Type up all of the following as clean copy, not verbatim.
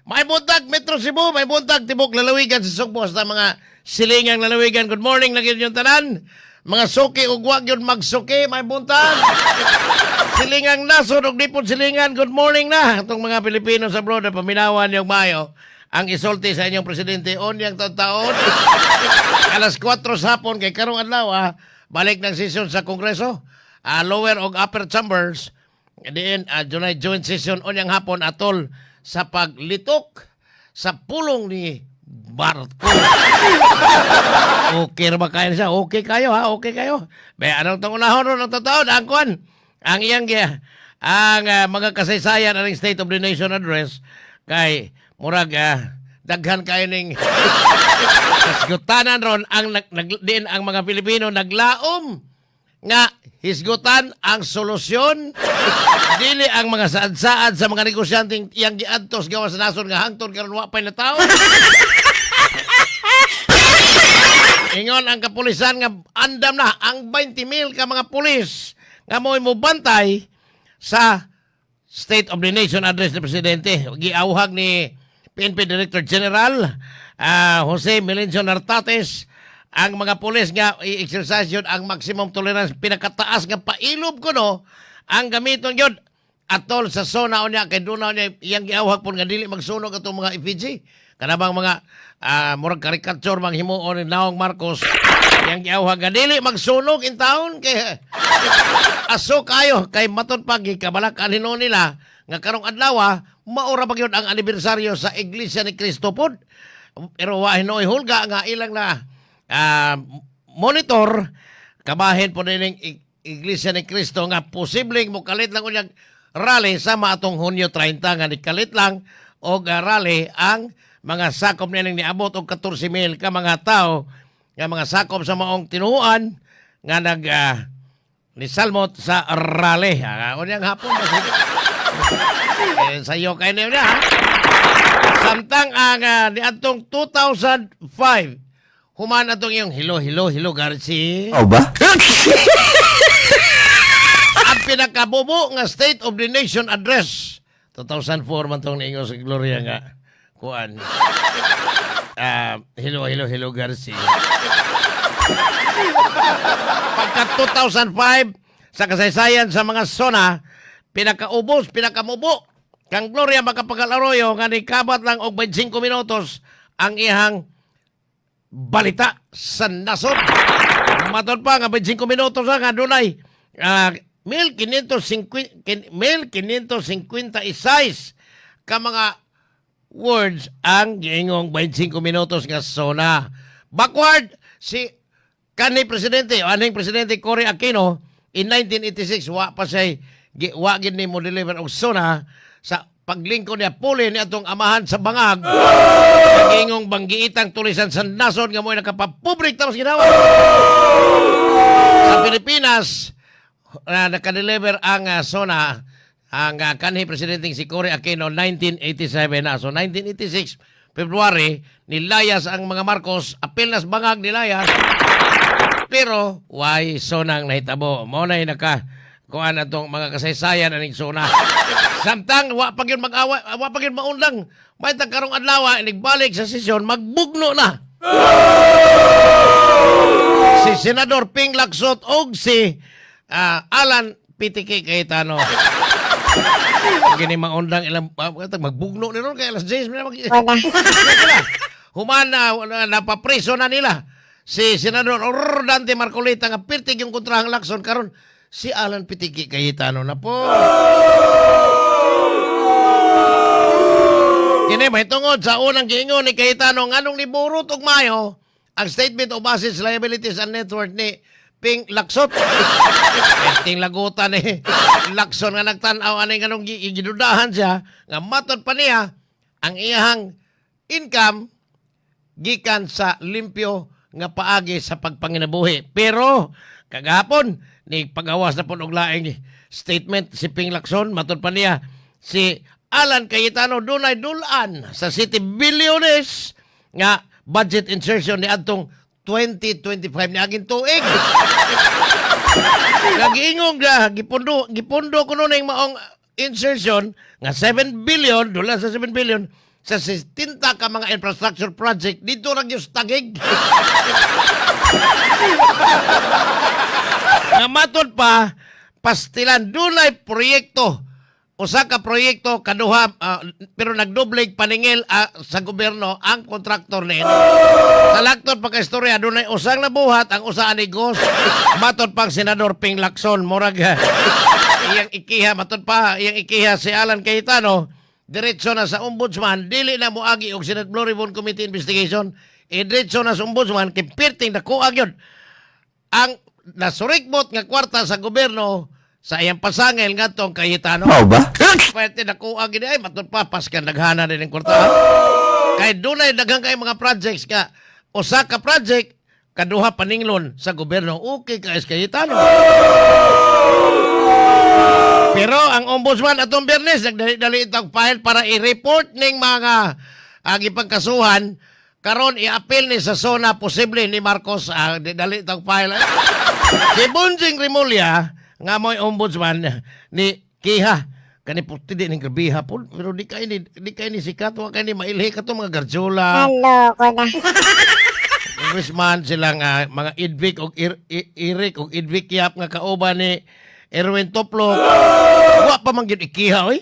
May buntag Metro Cebu, may buntag tibok lalawigan sa Sugbo, sa mga silingang lalawigan. Good morning na gyud inyong tanan. Mga suki ug wa gyud magsuki, may buntag. Silingang nasod ug di pod silingan, good morning na. Atong mga Pilipino sa abroad, paminawan yung mayo ang isulti sa inyong presidente unyang taon-taon. Alas 4 sa hapon kay karong adlaw balik ng session sa Kongreso. Lower og upper chambers diin dunay joint session unyang hapon atol sa paglitok sa pulong ni Marcos. Okay ra ba kayo siya? Okay kayo ha? Okay kayo? Be, anong tong unahon ron ang totoo? Ang kuan, ang iyang ang mga kasaysayan aning State of the Nation Address kay murag daghan kayo ning hisgutanan ron ang diin ang mga Pilipino naglaom nga hisgutan ang solusyon, dili ang mga saad-saad sa mga negosyanteng iyang giadtos gawas sa nasod nga hangtod karon wa pay natawo. Ingon ang kapulisan nga andam na ang 20 mil ka mga pulis nga mo'y mobantay sa State of the Nation Address ni Presidente. Giawhag ni PNP Director General Jose Melencio Nartates ang mga pulis nga i-exercise yun ang maximum tolerance, pinakataas nga pailob kuno ang gamiton yun atol sa zona unya kay doon na unya iyang giawhag pud nga dili magsunog atong mga effigy kanabang mga murag caricature mang himuon ni Naong Marcos. Iyang giawhag nga dili magsunog in town kay aso kayo, kay matud pa gikabalak-an hinuon nila nga karong adlaw maura pa gyud ang anibersaryo sa Iglesia ni Cristo pod, pero wa hinuoy hulga nga ilang na monitor. Kabahin po nining Iglesia ni Cristo nga posibleng mokalit lang unyag rally sama atong Hunyo 30 nga nikalit lang og rally ang mga sakop nining niabot og 14,000 ka mga tao nga mga sakop sa maong tinuoan nga nag ni salmot sa rally. Unyang hapon ba sige. Eh, sayo kay niyo na, ha? Samtang ang niadtong 2005 human atong iyong "Hello, hello, hello, Garci." O ba? Ang pinakabubo nga State of the Nation Address 2004 man tong niingon sa Gloria nga kuan. "Hello, hello, hello, Garci." Pagka 2005 sa kasaysayan sa mga SONA, pinakaubos, pinakamubo kang Gloria Macapagal Arroyo nga nikabat lang og 25 minutos ang iyang balita sa nasod. Matod pa nga 25 minutos nga dunay 1550 1556 ka mga words ang giingong 25 minutos nga SONA. Backward si kanhi presidente, o aning presidente Cory Aquino in 1986, wa pa siya wa gid ni mo deliver og SONA sa paglingkod niya puli ni atong amahan sa bangag. Giingong banggiitang tulisan sa nasod nga mo'y nakapapublik tapos ginawa. Sa Pilipinas, na nakadeliver ang SONA ang kanhi presidente si Cory Aquino 1987 na. So 1986 February nilayas ang mga Marcos, apil nas bangag nilayas. Pero why SONA ang nahitabo? Mao na naka kuan atong mga kasaysayan aning SONA. Samtang wa pa gyud mag-awa, wa pa gyud maundang. May tag karong adlaw inigbalik sa sesyon, magbugno na si Senador Ping Lacson og si Alan Pitiki Cayetano. Gini maundang ilang magbugno ni ron kay alas 10 na mag Wala. Human na, napapreso na nila si Senador Rodante Marcoleta nga pirtig yung kontrahang Lacson, karon si Alan Pitiki Cayetano na po. Kini may tungod sa unang giingon ni Cayetano nganong niburot og mayo ang statement of assets, liabilities and net worth ni Ping Lacson. Perting lagutan ni Lacson nga nagtan-aw ani nganong gidudahan siya nga matod pa niya ang iyahang income gikan sa limpyo nga paagi sa pagpanginabuhi. Pero kagahapon ni pagawas na pud og laing statement si Ping Lacson, matod pa niya si Alan Cayetano dunay dulan sa City Billions nga budget insertion ni adtong 2025 ni aging tuig. Nagiingong ga gipundo gipundo kuno ning maong insertion nga 7 billion, dula sa 7 billion. sa 70 ka mga infrastructure project dito ra gyud sa Taguig. Nga matod pa, pastilan dunay proyekto, usa ka proyekto kaduha, pero nagdobleg paningil sa gobyerno ang kontraktor ni. Sa laktod pagka-istorya, dunay usang nabuhat, ang usa ani ghost. Matod pang Senador Ping Lacson, murag iyang ikiha, matod pa iyang ikiha si Alan Cayetano, diretso na sa ombudsman, dili na moagi og Senate Blue Ribbon Committee investigation, diretso na sa ombudsman, kay perting nakuha gyud ang nasurikbot nga kwarta sa gobyerno sa iyang pasangil ngadtong Cayetano. Mao ba? Pwede nakuha gini ay matod pa paskan naghana din ang kwarta. Kay dunay daghang kay mga projects nga usa ka project kaduha paninglon sa gobyerno. Okay ka Cayetano. Pero ang ombudsman atong Biyernes nagdali-dali itong file para i-report ning mga gipagkasuhan karon i-appeal ni sa SONA posible ni Marcos, dali itong file. Si Bonjing Remulla nga mo'y ombudsman ni Kiha kani puti di ning grabiha po, pero di kay ni sikat, wa kay ni mailhi kato mga Garjola. Naloko na. Congressman silang mga Idvik og Eric og Idvik Yap nga kauban ni Erwin Toplo, wa pa man gyud ikiha oy.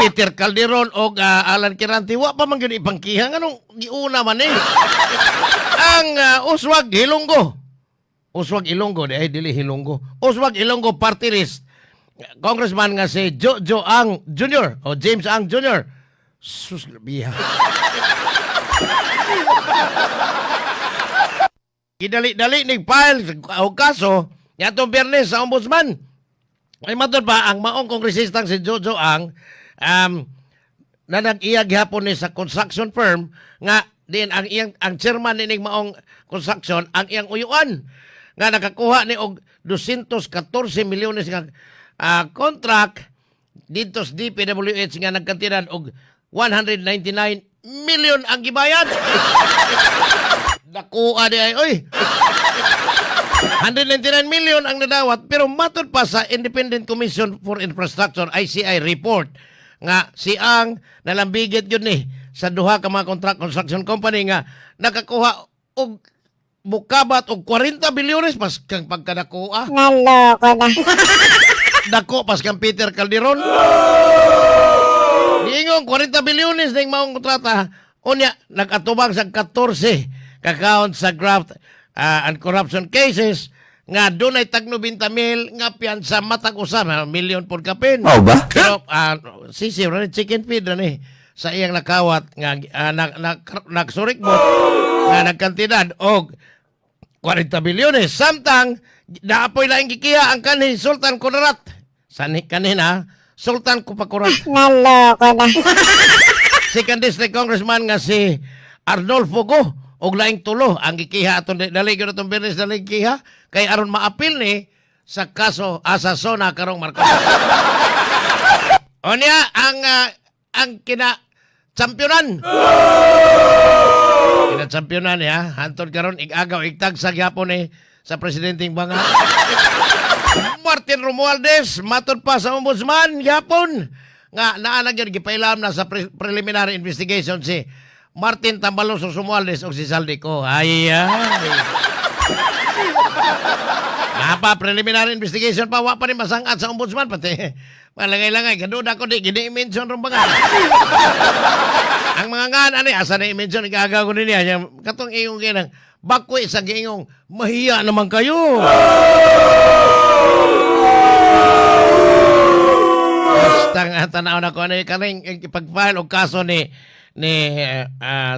Peter Calderon og Alan Quirante wa pa man gyud ipangkiha, nganong giuna man eh ang Uswag Hilonggo. Uswag Ilonggo di ay dili Hilonggo, Uswag Ilonggo party list congressman nga si Jojo Ang Jr. o James Ang Jr. Sus, grabiha. Gidali-dali ni file o kaso niadtong Biyernes sa ombudsman. Ay matod pa ang maong kongresistang si Jojo Ang na nag-iya gihapon ni sa construction firm nga din ang iyang ang chairman nining maong construction ang iyang uyuan nga nakakuha ni og 214 milyones nga contract didto sa DPWH nga nagkantidad og 199 million ang gibayad. Nakuha di ay, oy. 199 million ang nadawat, pero matod pa sa Independent Commission for Infrastructure ICI report nga si ang nalambigit yun ni sa duha ka mga contract construction company nga nakakuha og mukabat og 40 bilyones pas kang pagkanakuha. Naloko na. Dako pas kang Peter Calderon. Niingon 40 bilyones ning maong kontrata. Unya nag-atubang sa 14 ka count sa graft and corruption cases nga dunay tag 90 mil nga piyansa matag usa, milyon pod kapin. Mao ba? Pero sisi ra ni chicken feed ra ni sa iyang nakawat nga na, nagsurikbot nga nagkantidad og 40 bilyones. Samtang naapoy laing gikiha ang kanhi Sultan Kudarat. Sani kanina Sultan Kupakurat. Naloko na. Second District Congressman nga si Arnolfo Go og laing tulo ang gikiha atong dali gyud atong Biyernes, dali gikiha kay aron maapil ni sa kaso asa SONA karong Marcos. Onya ang kina championan. Kina championan niya hantod karon igagaw igtagsa gyapon ni sa presidenteng banga. Martin Romualdez matod pa sa ombudsman gyapon nga naa na gyud gipailam na sa preliminary investigation si Martin Tambaloslos Romualdez og si Zaldy Co. Ay ay. Napa preliminary investigation pa, wa pa ni masangat sa ombudsman pati. Malangay-langay kaduda ko di gini mention rong banga. Ang mga ngan ani asa na i-mention igagaw ko niya katong iyong ginang bakwi sa giingong mahiya naman kayo. Basta nga tanaw na ko ano kaning ipag-file og kaso ni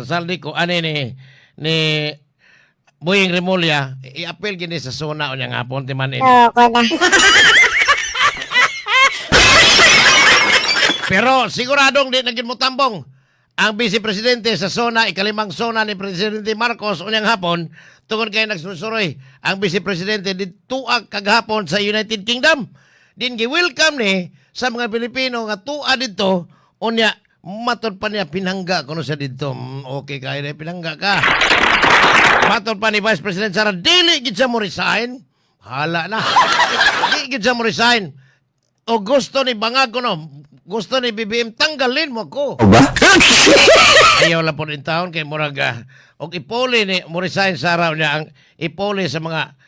Zaldy Co ani ni Boying Remulla, i-appeal gini sa SONA unya nga hapon ti man ini. Loko na. Pero siguradong di na gid mo tambong ang vice presidente sa SONA, ikalimang SONA ni Presidente Marcos unyang hapon, tungod kay nagsusuroy ang vice presidente didto kagahapon sa United Kingdom. Din gi-welcome ni sa mga Pilipino nga tua didto, unya matod pa niya pinangga kuno siya didto. Okay kay na pinangga ka. Matod pa ni Vice President Sara, dili gid siya mo resign. Hala na. Di gid siya mo resign. O gusto ni bangag kuno, Gusto ni BBM, tanggalin mo ko. Ba? Ayaw lang po in town kay murag og ipuli ni mo resign Sara niya ang ipuli sa mga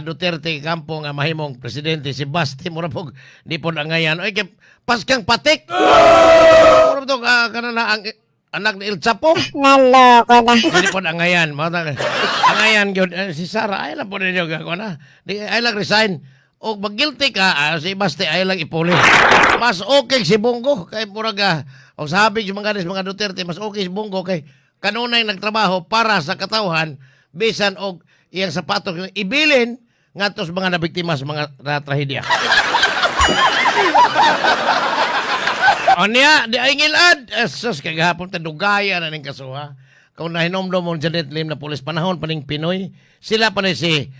Duterte kampo nga mahimong presidente si Basti, murag pog di po angayan. Oy, kay paskang patik. Murag to kana na ang anak ni El Chapo. Naloko na. Hindi po angayan. Mao na angayan gyud si Sara, ay lang po ninyo gako na. Di ay lang resign. O mag-guilty ka, si Basti ay lang ipuli. Mas okay si Bong Go kay murag og sabi sa mga ganis mga Duterte, mas okay si Bong Go kay kanunay nagtrabaho para sa katawhan bisan og iyang sapatos ibilin ngadto sa mga nabiktima sa mga na trahedya. O niya, di ay ngilad. Esos, kagahapon ta dugaya na ning kasuha. Kung nahinomdom mo Janet Lim na pulis, panahon pa ning Pinoy. Sila pa ni si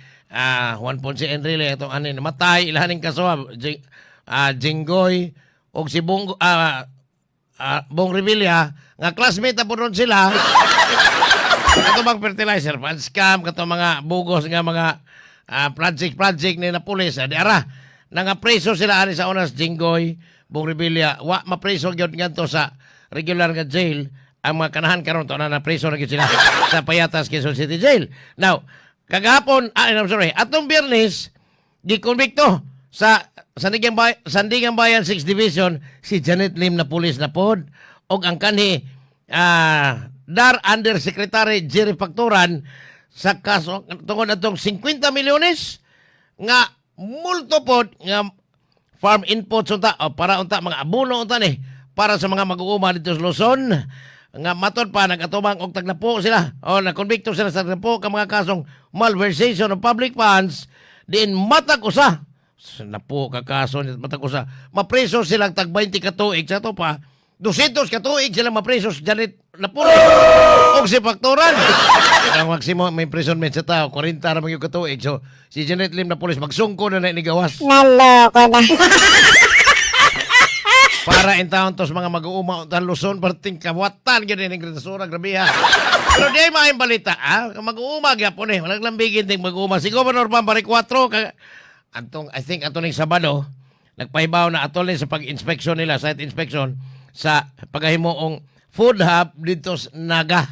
Juan Ponce Enrile, itong ano, namatay, ilahan ning kasuha. Jinggoy, og si Bongo, Bong Revilla, nga classmate na po ron sila. Kato bang fertilizer, fund scam, kato mga bugos nga mga project project ni na pulis, di ara. Nangapreso sila ani sa onas Jinggoy, Bong Revilla, wa mapreso gyud ngadto sa regular nga jail ang mga kanahan karon to na napreso na gyud sila sa Payatas, Quezon City Jail. Now, kagahapon, I'm sorry, atong Biyernes gikonbikto sa Sandigan Bayan 6 Division si Janet Lim na pulis na pod og ang kanhi DAR Undersecretary Jerry Factoran sa kaso tungod atong 50 milyones nga multo pod nga farm inputs unta o para unta mga abono unta ni para sa mga mag-uuma dito sa Luzon, nga matod pa nagatubang og tagnapo sila o nakonbikto sila sa tagnapo ka mga kasong malversation of public funds, diin matag usa sa napo ka kaso ni matag usa mapreso silang tag 20 ka tuig. Sa to pa 200 ka tuig sila mapreso sa Janet Napuri og si Factoran. Ang maximum may imprisonment sa tao 40 ra man gyud ka tuig, so si Janet Lim na pulis magsungko na na ni gawas. Naloko na. Para in town tos mga mag-uuma unta Luzon, perting kawatan gyud ning Gritasura, grabe ha. Pero di ay maayong balita ah, mag-uuma gyapon eh. Walang lambigin ting mag-uuma. Si Governor Bam Baricuatro ka, antong I think ato ning Sabado nagpahibaw na atol ni sa pag-inspection nila, site inspection sa pagahimoong food hub dito sa Naga.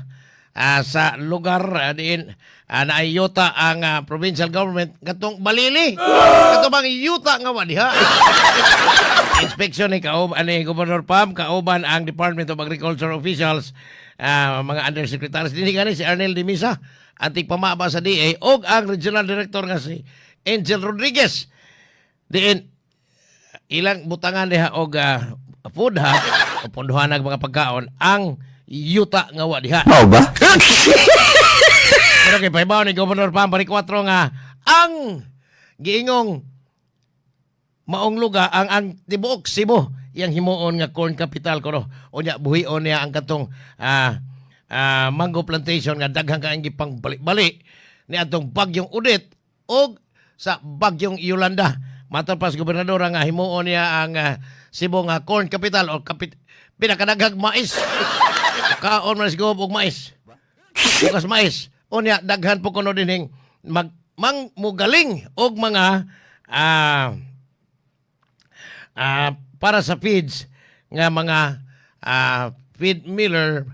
Sa lugar diin naay yuta ang provincial government katong Balili. Katong bang yuta nga wa diha. Inspection ni kaob ani Governor Pam kauban ang Department of Agriculture officials, mga undersecretaries dinhi gani si Arnel Dimisa, antik pamaba sa DA, og ang regional director nga si Angel Rodriguez, diin ilang butangan diha og food hub o pondohan ng mga pagkaon ang yuta nga wa diha. Mao ba? Pero kay pahibaw ni Governor Pam Baricuatro nga ang giingong maong lugar ang tibuok Cebu iyang himuon nga corn capital kuno. Unya buhion niya ang katong mango plantation nga daghang kaayong gipang bali-bali ni atong bagyong Odette og sa bagyong Yolanda. Matod pa sa gobernadora nga himuon niya ang Cebu nga corn capital o pinakadaghang mais. Kaon man siguro og mais. Bugas mais. Unya daghan po kuno dinhing mag mang mugaling og mga para sa feeds nga mga feed miller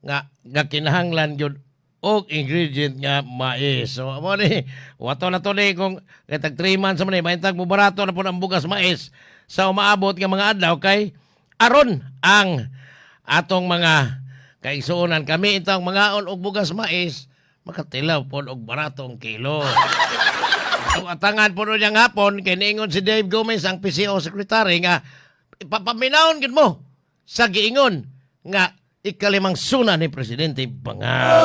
nga kinahanglan gyud og ingredient nga mais. So mo ni wato na to ni kung kay tag 3 months man ni maintag mo barato na pud ang bugas mais sa umaabot nga mga adlaw kay aron ang atong mga kaigsuonan kami itong mangaon og bugas mais makatilaw pod og baratong kilo. Ang atangan po niya hapon, kay niingon si Dave Gomez, ang PCO secretary, nga ipapaminawon gid mo sa giingon nga ikalimang suna ni Presidente Bangag.